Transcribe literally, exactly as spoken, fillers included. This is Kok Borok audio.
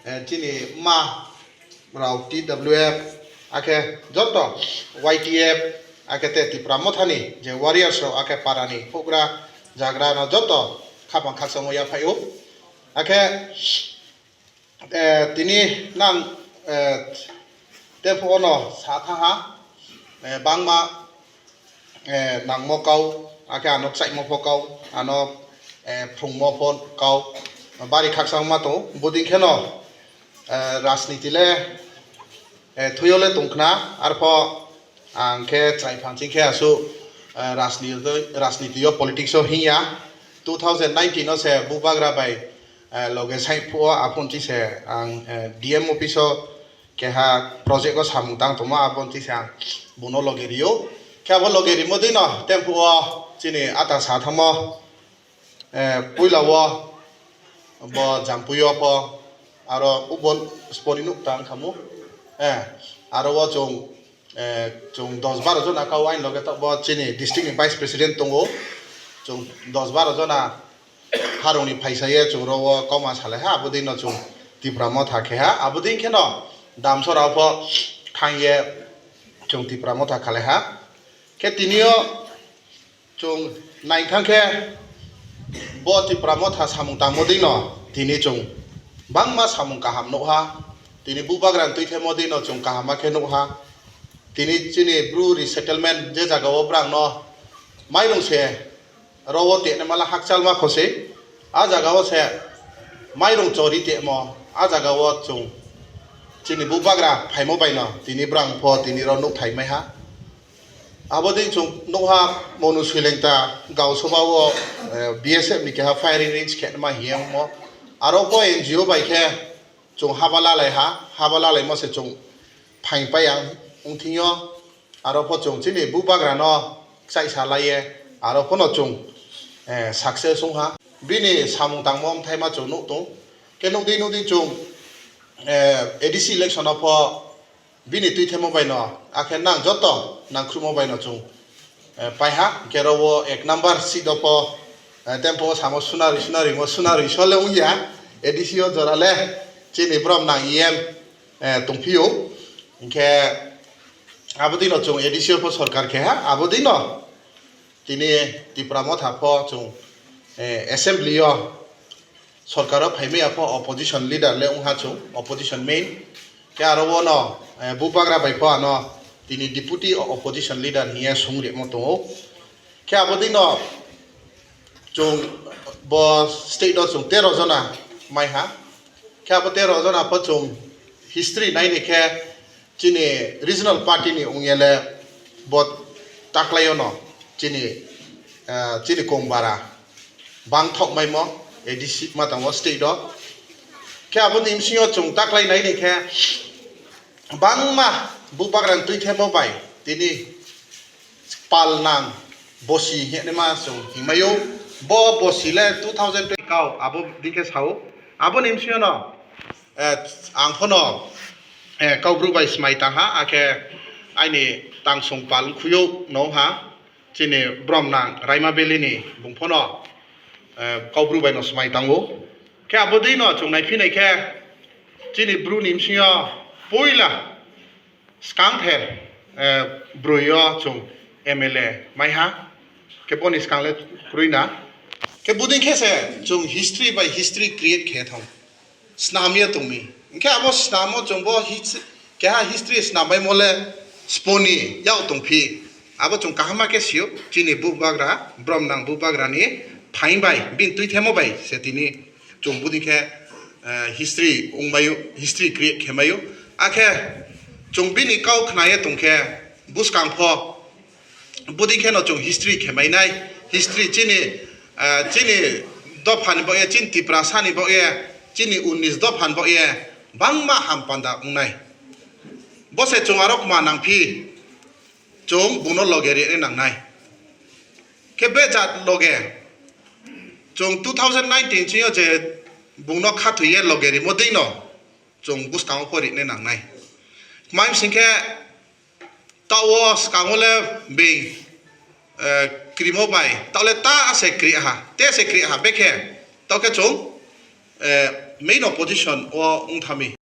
Eh, chini ma rok T W F, akhe joto Y T F, akhe te Tipra Mothani je warriors rok, akhe parani hugra jagra no joto khapang khakchangma yaphaio. Akhe, eh, tini nang, eh, tepho ono sa thaha, eh, bangma eh, nangmo kau, akhe ano chaimo pho kau, ano, eh, phrungmo pho kau, bari khakchangma tongo. Buding kheno, eh, rajniti le, eh, thuyo le tongkhna, arpho ang khe chwrai phansing khe asu, eh, rajniti, rajniti o politics o hinya. Two thousand nineteen o se Bubagra bai, eh, loge sai phuo aphunchi se ang, eh, D M office o keha project o samung tang tongma, abo twi se ang bono loge rio. Khe abo loge rimo dino tempo o chini ata sa thamo, eh, puila o bo Jampui o pho aro ubon sponi nuk tang khamu. Eh, aro o chwng, eh, chwng dos baro jona kau ain loge to bo chini district ni vice president tongo. Chwng dos baro jona harongni phaisa ye chwng ro o kauma salai ha, abo dino chwng Tipra Motha khe ha, abo din kheno Damsora pho thang ye chwng Tipra Motha khalai ha. Khe tini o chwng naithang khe bo Tipra Motha samung tangmo dino tini chwng bangma samung kaham nuk ha. Tini Bubagra ni twi themo dino chwng kaham ma khe nuk ha. Tini chini Bru resettlement je jaga o brang no mairung se ro o tene mala hakchal ma khose, a jaga o se mairung chori temo, a jaga o chwng chini Bubagra phaimo bai no tini brang pho tini ro nuk thai mai ha. Abo dei chwng nuk ha Monu Swilengta Gausaba o, eh, B S F ni keha firing range khe ma hiya mo. Aro pho N G O bai khe chwng haba lalai ha, haba lalai mo se chwng phaing pai ang wng thing yo. Aro pho chwng chini Bubagra no kchai sa lai ye, aro pho no chwng, eh, success wng ha. Bini samung tangmo bthai ma chwng nuk tung. Khe nuk di nuk di chwng, eh, A D C election o pho bini twi themo bai no, akhe nang joto nang khrumo bai no chwng, eh, pai ha. Khe ro o ek number seat o pho, eh, tempo o samo suna rwi, suna rwi mo, suna rwi sole wng ya. A D C o jora le chini brom nang E M, eh, tongphio. Hinkhe abo dino chwng A D C o pho sorkar khe ha, abo dino tini Tipra Motha pho chwng, eh, assembly o sorkar o phaimaya pho opposition leader le wng ha chwng, opposition main. Khe aro o no, eh, Bubagra bai pho ano tini deputy opposition leader hiya sung rimo tongo. Khe abo dino chwng bo state o chwng tero jona mai ha. Khe abo tero jona pho chwng history nai ni khe chini regional party ni wng ya le bo taklai o no chini eh, chini kong bara bang thok maimo A D C ma tongo state o. Khe aboni bisingo chwng taklai nai ni khe bangma bubagra ni twi themo bai tini pal nang bosi hinwi ma chwng himai o. Bo bosi le two thousand twenty kau abo dikhe sao. Aboni bisingo no, eh, ang phono, eh, Kaubru bai swmai tang ha, akhe aini tangsong pal khuyo no ha. Chini brom nang Raima Valley ni bung phono, eh, Kaubru bai no swmai tango. Khe abo dei no chwng nai phi nai khe chini Bru ni bisingo puila swkang ther, eh, brwi o chwng M L A mai ha. Khe boni swkang le kwrwi na. Khe buding khe se chwng history bai history create khe thang. Snam ya tongmi. Hingkhe abo snamo chwngbo his-, keha history snambai mole sponi yak tongphi. Abo chwng kaham ma khe sio, chini bubagra, brom nang bubagra ni phain bai, bini twi themo bai se tini chwng budi khe, eh, history wngmaio, history create khemaio. Akhe chwng bini kau khnaye tongkhe buskang pho Budi kheno chwng history khe mainai, history chini, ah, chini dophani bo ye, chini Tiprasani bo ye, chini unnis dophani bo ye, bangma ham panda wngnai. Bo se chwng aro kma nangphi, chwng buno loge rina nangnai. Khe be jat loge, chwng two thousand nineteen chini je bungno khathwi ye loge rimo dino, chwng bwskango pho rina nangnai. Kmai singkhe, Tao swkango le beng, eh, krimo bai, tao le ta se kri ha, te se kri ha, bekhe, tao khe chwng, eh, main opposition o wngthami.